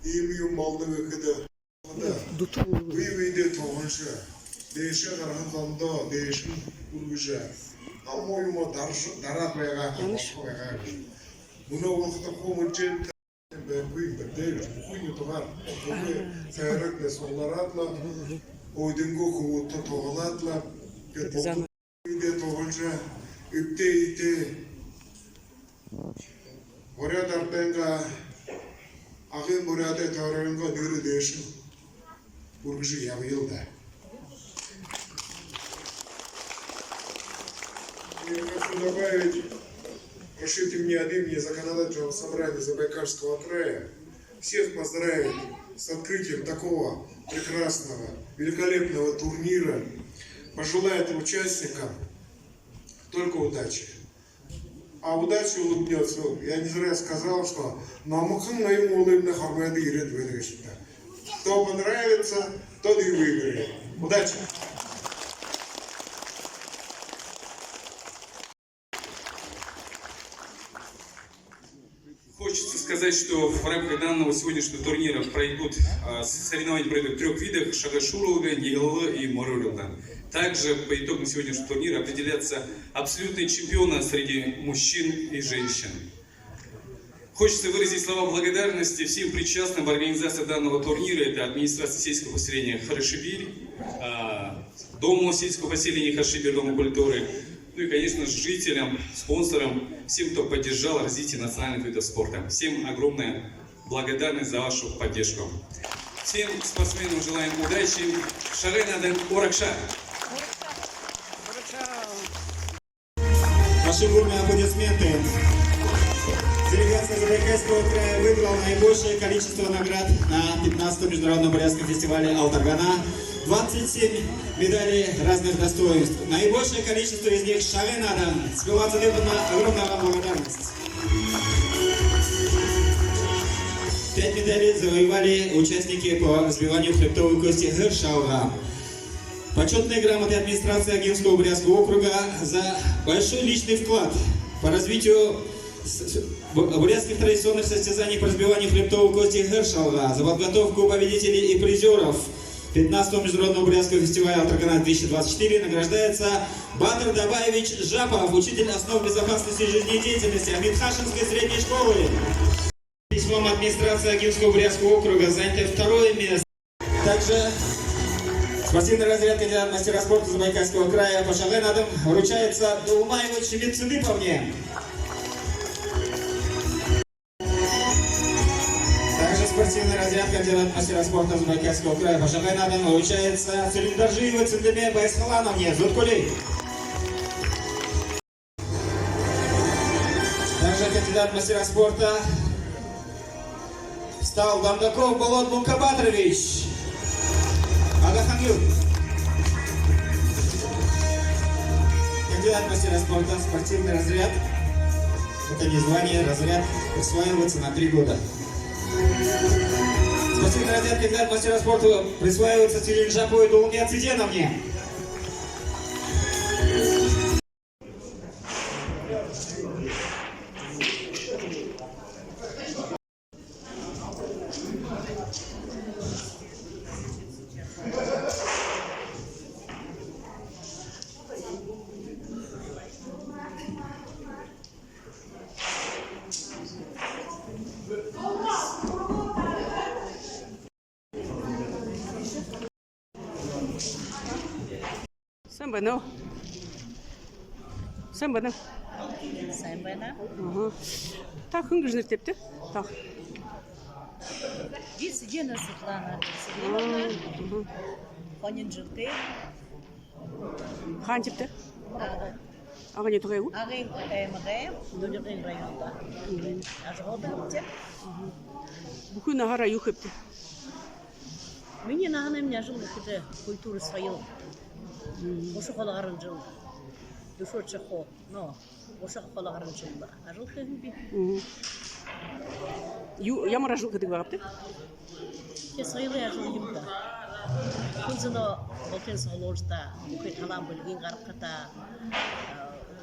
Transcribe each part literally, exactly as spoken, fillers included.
Иимэ юм болоно гэхэдэ, бэе бэедээ туһалжа, дээшээ гараһан зондоо дээшэнь үргэжэ, ном юумэ дарж-, дараад байгаа, һанажа байгаа гэжэ. Мүнөө болоходо хуу мэдэжэ байнабди, бидэ бүхы нютагаар, бүхы сайраг даа суглараад лэ, өөһэдынгөө хүбүүдтэй туһалаад лэ, гээд, бэе бэедээ туһалжа, эбтэй эетэй Буряад арадайнгаа, Агын Буряадай тойрогойнгоо нэрэ дээшэнь үргэжэ ябаял даа. И хочу добавить, разрешите мне от имени Законодательного собрания Забайкальского края всех поздравить с открытием такого прекрасного, великолепного турнира, пожелать участникам только удачи. А удача улыбнётся. Я не зря сказал, что номхон ноён уулын хорбойдо ерээд байна гэжэ. Кто понравится, тот и выиграет. Удачи! Хочется сказать, что в рамках данного сегодняшнего турнира пройдут, а, соревнования пройдут в трёх видах: шагай шуурилга, ниилэлгэ и мориорилга. Также по итогам сегодняшнего турнира определятся абсолютные чемпионы среди мужчин и женщин. Хочется выразить слова благодарности всем причастным в организации данного турнира. Это администрации сельского поселения Харшибирь, а, Дому сельского поселения Харшибирь, Дому культуры, ну и, конечно, жителям, спонсорам, всем, кто поддержал развитие национальных видов спорта. Всем огромная благодарность за вашу поддержку. Всем спортсменам желаем удачи. Шагай наадан, урагшаа! Ваши бурные аплодисменты. Делегация Забайкальского края выиграла наибольшее количество наград на пятнадцатом международном бурятском фестивале «Алтаргана». Двадцать семь медалей разных достоинств. Наибольшее количество из них — шагай наадан. Светлана Цыдыповна, огромная вам благодарность. Пять медалей завоевали участники по разбиванию хребтовой кости гэр шалга. Почётные грамоты администрации Агинского бурятского округа за большой личный вклад по развитию с-, с-, бу-, бурятских традиционных состязаний по разбиванию хребтовой кости гэр шалга, за подготовку победителей и призёров пятнадцатого международного бурятского фестиваля «Алтаргана двести двадцать четыре» награждается Батыр Дабаевич Жапов, учитель основ безопасности жизнедеятельности Амитхашинской средней школы. Письмом администрации Агинского бурятского округа занято второе место. Также спортивный разряд кандидат мастера спорта Забайкальского края по шагай наадан вручается Дулмаевич Мецидыповне. Также спортивный разряд кандидат мастера спорта Забайкальского края по шагай наадан вручается Цырендоржиевой Цыдыме Байсхалановне, Зуткулей. Также кандидат мастера спорта стал Дамдаков Болот Мункабатырович, Агахангил. Кандидат мастера спорта, спортивный разряд. Это не звание, разряд присваивается на три года. Спортивный разряд кандидат мастера спорта присваивается Цыренджаповой Дулме Цыденовне. Сайн байна уу? Сайн байна. Сайн байна. Аха. Та хэн гэжэ нэрэтэйбта? Та. Би Цыденова Светлана Сергеевна. Аха. Хонин жэлтэй. Хаанатайбта? Ага. Агын нютагай гү? Агын аймагай, Дулигын районда. Мгм. Ажаһуудаг һэм. Мгм. Бүхы наһаараа юу хээбта? Минии наһанаймни ажал гэхэдэ, культура, соёл. Мгм. Гуша холо гаран жэл. Дүшөөд шахуу. Но, гуша холо гаран жэл ажал хэһэн би. Мгм. Юу, ямар ажал хэдэг байгаабта? Тиигээд соёлой ажал юм даа. Хүн зоноо, бултын суглуулжа даа, бүхы талаан бэлэгээн гаргахадаа,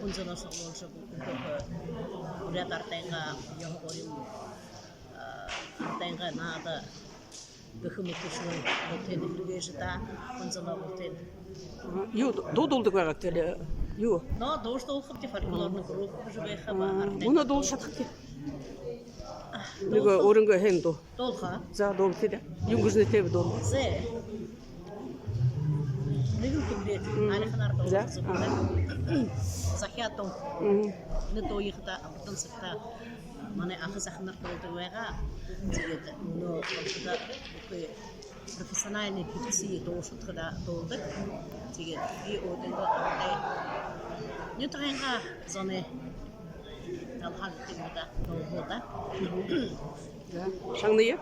хүн зоноо суглуулжа, бүхы буряад арадайнгаа ёһо гурим, а, Тэнгэ наада гэхэ мэтэ шүн бүтэн хэрэглэжэ даа, хүнзэлөө бүтэн. Юу, дуу дуулдаг байгаа гүт, тиигээд юу? Но, дууш дуулахабди, фольклорно группа гэжэ байха ба. Мүнөө дуулажа шадахабди. Нэгэ өөрынгөө һайн дуу. Дуулаха. За, дуулыт даа. Юун гэжэ нэрэтэйб дуу? Зэ. Нэгэн хүндэ. Алиханаар дуулаха. За. Захяа дуу. Энэ дууе хадаа амтан сагта манай аха заханар дуулдаг байгаа. Тиигээд мүнөө болоходо бүхы профессиональный певцы, дуушад хадаа дуулдаг. Тиигээд би өөрынгөө арадай нютагайнгаа зоной талхаа гэдэг юм даа, дуулаха даа. Шагная.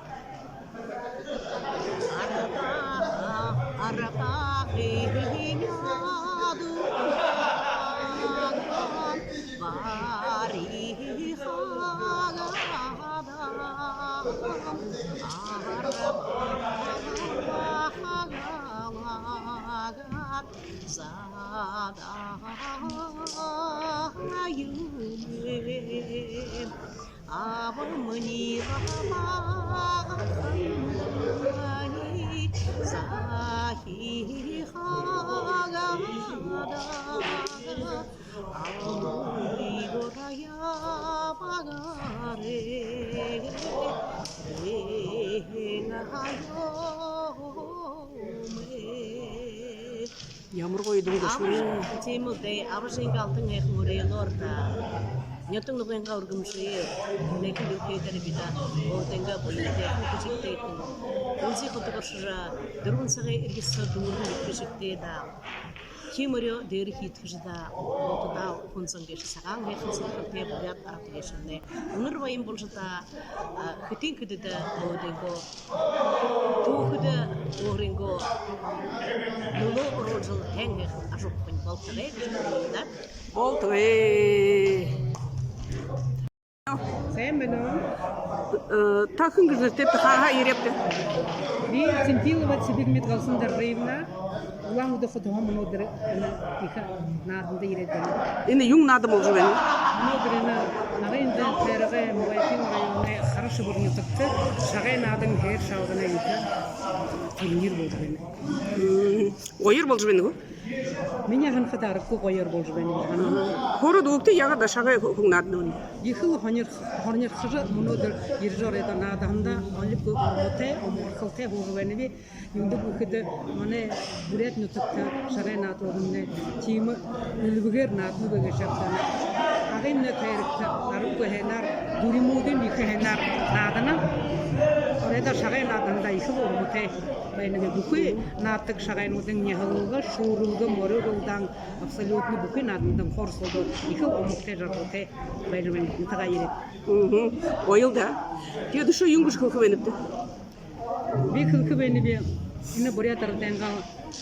Ямар гоё дуу гээшэб. Тиимэ даа, абажа иигээд алтан һайхан үреэлөөр даа. Нютаг нугынгаа үргэмжөөр, нэгэ дэлхэй дээрэ бидэ өөрынгөө буянтай, хүхэ шэгтэй, үлзы хүтэг оршожо, дүрбэн сагай эрьесэ дүүрэн хүхэ шэгтэй даа. Хии морёо дээрэ хиидхэжэ даа, булта даа хүн зон гээшэ сагаан һайхан сэдьхэлтэй буряад арад гээшэмнай үнэр баян болжо даа, хэтын хэдыдэ өөрынгөө түүхэдэ өөрынгөө нүлөө оруулжал, һайн һайхан ажаһуухань болтогой гэжэ даа. Болтогой. Сайн байна. Э, та хэн гэжэ нэрэтэйбта, хааһаа ерээбта? Би Цимпилова Цыбикмет Галсан Даржиевна, Улаан-Үдэ хотоһоо мүнөөдэр энэ ехэ нааданда ерээд байна. Энэ юун наада болжо байна? Мүнөөдэр энэ Агын Зайн тойрогой Могойтын районой Хара Шэбэр нютагта шагай наадан һээр шалганай ехэ турнир болжо байна. Мм, гоёор болжо байна гү? Минии һанахада, аргагүй гоёор болжо байна. Хөөрөөд үгыт даа, яагаад шагай хүн наадана? Ехэл һонир-, һонирхожо, мүнөөдэр ерэжэ ороод, наадаһандаа олиг урматай, омогорхолтой һуужа байнаб. Юундэб гэхэдэ, манай буряад нютагта шагай наадалгамнай тиимэ элбэгээр наадана гээшэ ааб даа. Агымнай тойрогто аргагүй һайнаар, дүримүүдынь ехэ һайнаар наадана. Оройдоо шагай наадаһандаа ехэл урматай байнаб. Бүхы наададаг шагайнуудынь няһалга, шүүрэлгэ, морюуралдаан, абсолютно бүхы наадандань хорсолдоод, ехэл омогтой, жаргалтай байнаб, нютагаа ерээд. Мгм. Гоёл даа. Тиигээд үшөө юун гэжэ хэлэхэ байнабта? Би хэлэхэ байнаб, би энэ буряад арадайнгаа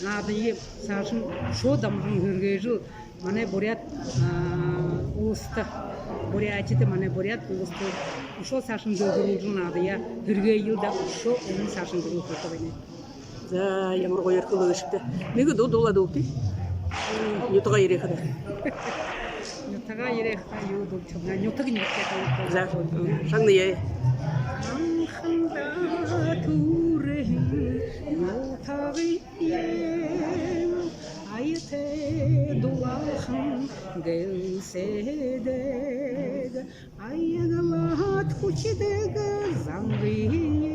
наадые саашань шууд дамжуулан һэргээжэл, манай буряад, а, уласта, Бурятида, манай буряад уласта үшөө саашань дэлгэрүүлжэл, наадаяа һэргээел даа, үшөө үнэн саашань һэргэхэ байнаб. За, ямар гоёор хэлээ гээшэбта. Нэгэ дуу дуулаад үгыт даа. Нютагаа ерээхэдэ. Нютагаа ерээхэдэ юу дуулахаб? Нютаг нэрэтэй дуу. За, шагная. Анхандаа түрэһэн нютагые аятай дулаахан гэлсээдэг, аягалаад хүхидэг зангыень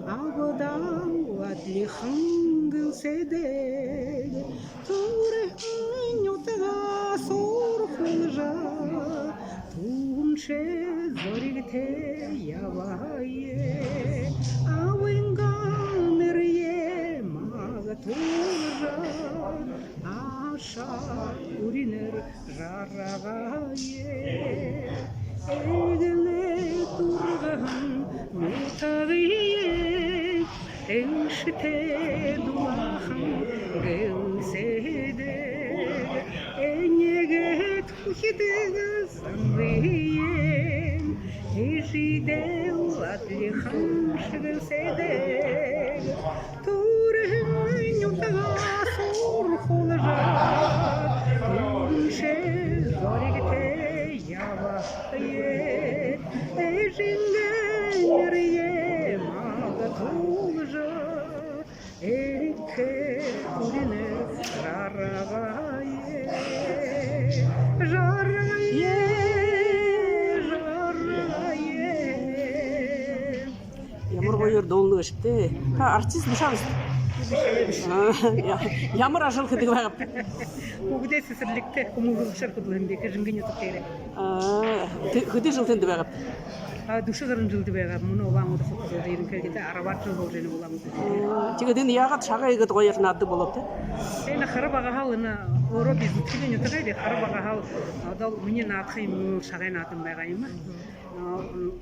абадал адлихан гэлсээдэг, түрэһэн нютагаа суурхуулжа, түүншээ зоригтой ябая. Абынгаа нэрые магтуулжа, аша үринэр жаргая. Эгээл түргэһэн нютагые эшэтэй дулаахан гэлсээдэг, энеэгээд хүхидэг зангыень эжыдэл адлихан шэгэлсээдэг, түрэһэн нютагаа суурхуулжа, түүншээ зоригтой ябая. Эжынгээ Жаргая, жаргая, жаргая. Ямар гоёор дуулна гээшэбта. Та артист бэшэ гүт? Аа, я-, ямар ажал хэдэг байгаабта? Хүүгэдэй сэсэрлигтэ хүмүүжүүлэгшээр хүдэлһэн би, Хэжэнгын нютаг дээрэ. Аа, тэ-, хэды жэл тэндэ байгаабта? Аа, дүшэ гаран жэлдэ байгааб. Мүнөө Улаан-Үдэ хотодо ерэнхэй гээд, арбаад жэл боложо байна Улаан-Үдэ. Мм, тиигээд энэ яагаад шагай гээд гоёор наададаг болообта? Энэ хара багаһаа лэ, энэ өөрөө би Зүдхэдэй нютагайб, хара багаһаа лэ. Одоол минии наадаха юумэн шагай наадан байгаа юм. Нөө, м,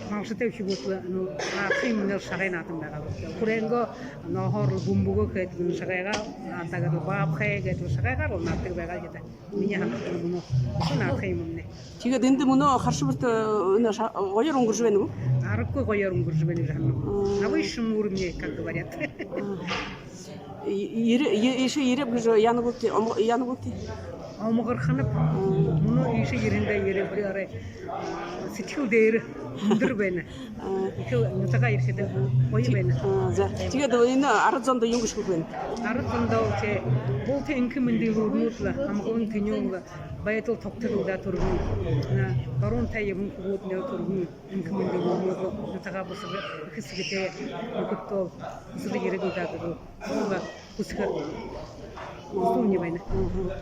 малшатай үхибүүд лэ, нөө, наадаха юумэн шагай наадан байгаа. Хүрээнгөө нооһоор лэ бүмбэгөө хээд лэ шагайгаар наададаг, баабхай гээд лэ шагайгаар лэ наададаг байгаа гэдэг. Минии һанахада мүнөө. Үшөө наадаха юумэмнай. Тиигээд эндэ мүнөө харшабарта, э, энэ ша-, гоёор үнгэржэ байна гү? Аргагүй гоёор үнгэржэ байна гэжэ һананаб. Мм. Новейшим уровне, как говорят. Мм. И-, ере-, е-, иишээ ерээб гэжэ яанагүйт, ом-, яанагүйт? Омогорхоноб. Мм. Мүнөө иишээ ерэхэндээ ерээ, бүри арай, а, сэдьхэл дээрэ үндэр байна. Аа. Ехэл нютагаа ерэхэдэ гоё байна. Аа, за. Тиигээд энэ арад зондо юун гэжэ хэлэхэ байнаб? Арад зондо лэ тээ, булта энхэ мэндэ элүүрнүүд лэ, амгалан тэнюун лэ, байдал тогтогдоо түргэн. На, баруун тайбан хүбүүднай түргэн энхэ мэндэ элүүрнүүд лэ, нютагаа бусаха, эхэ эсэгэтэй, нүхэдтөө бусаха ерэг лэ даа гэдэг. Хүсэхэ. Хүсэхэ юм байна. Мгм.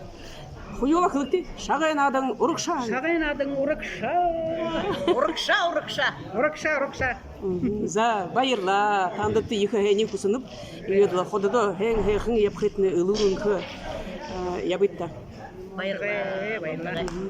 Хоюулаа хэлэгты. Шагай наадан урагшаа. Шагай наадан урагшаа. Урагшаа, урагшаа. Урагшаа, урагшаа. Мгм. За, баярлаа. Тандаа ехэ һайниие хүсэнэб. Иигээд лэ хододоо һайн һайхан ябахыетнай, элүүр энхэ, а, ябыт даа. Баярлаа, баярлаа. Мгм.